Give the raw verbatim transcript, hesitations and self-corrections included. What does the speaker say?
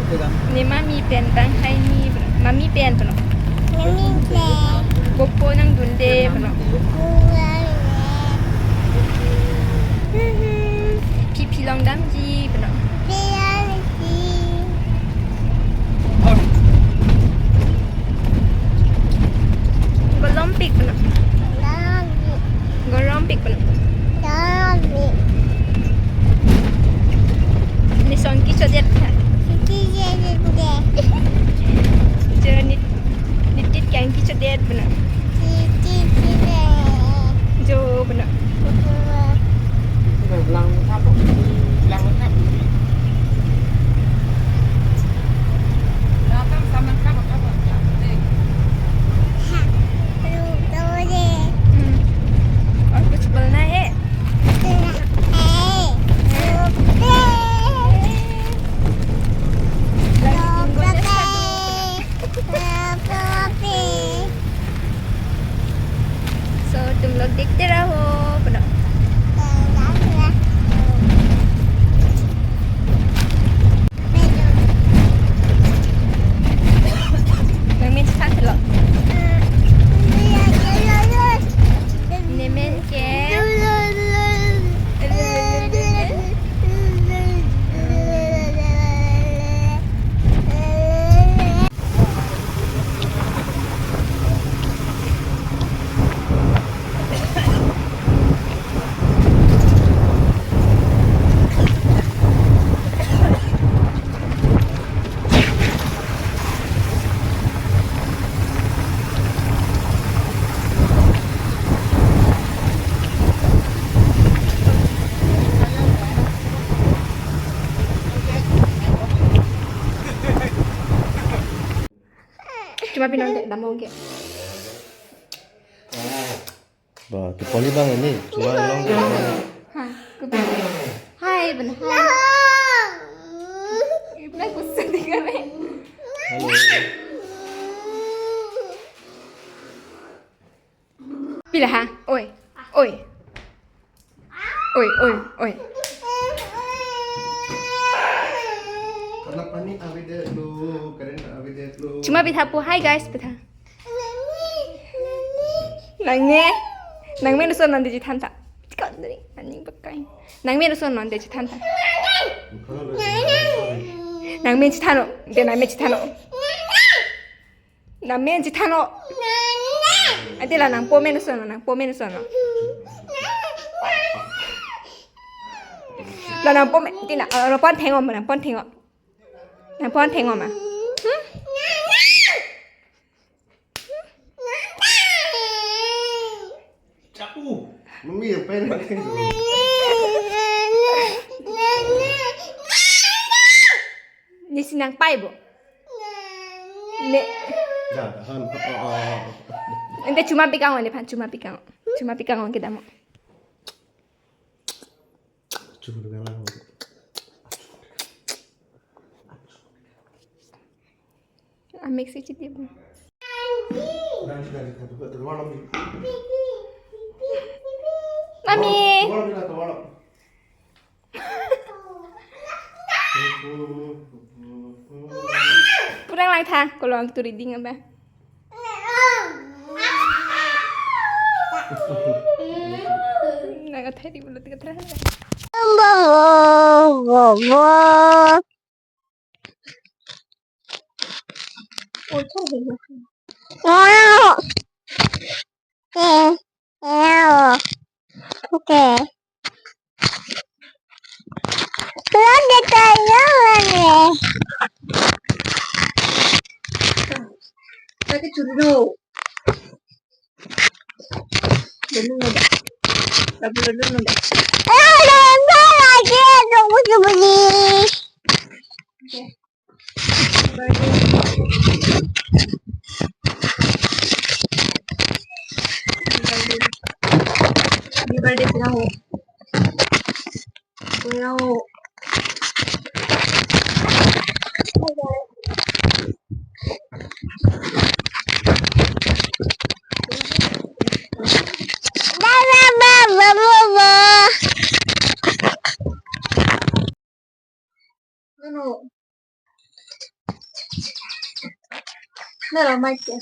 Ne mami pen bang hai ni, mami pen pano. Mami pen. Bopo nangdunde pano. Bukan. Phi phi longdamji pano. Phi longdamji. Golompik pano. Golompik. Golompik pano. Golompik. Nison kechodet tha. Kechodet. Jo nit, nitit kang kechodet pano. Nitit kechodet. Jo pano. हम्म। और कुछ बोलना है? So, तुम लोग देखते रहो, बोलो। Nangmen chethanlo. Nemen ke. Cuma pinang dek damong ke. Ba, kepoli bang ini, cuma long ke. Hai, kepoli. Hai, ben hai. Ibna kusut tinggal eh. Halo. Pila ha? Oi. Oi. Oi, oi, oi. Karena panik awi deh lu, karen awi deh lu. Cuma pitha pu, hai guys, pitha. Nangne, nangmen ason non dei chethan ta. Tikot dei, aning pakai. Nangmen ason non dei chethan ta. Nangmen chethan non, dei nangmen chethan non. Nangmen chethan non. Ante la nangpo men ason non, nangpo men ason non. La nangpo men, ante la, eh, nangpon theng-om, nangpon theng-om. Nangpon theng-om ma. Hmm? Chapu. Mami yang pengen pakai dulu. Nesi nangpai bo. Ne. Dah, tahan. Oh, oh, oh. Ante cuma pikang nephan, cuma pikang. Cuma pikang kedam. Cuma pikang. Amik si chiti. Mami. Purang lang tha, kolong tu reading apa? Nang athai di mulut ka terang. Oke. Lo de kayo ne. Pakai curi dulu. Dulu dulu. Dulu dulu. Ayo, dulu lagi, dulu dulu. Oke. Happy birthday. Happy birthday, Pinaho. Pinaho. Ba, ba, ba, ba, ba, ba. Ano? Nara mai ke.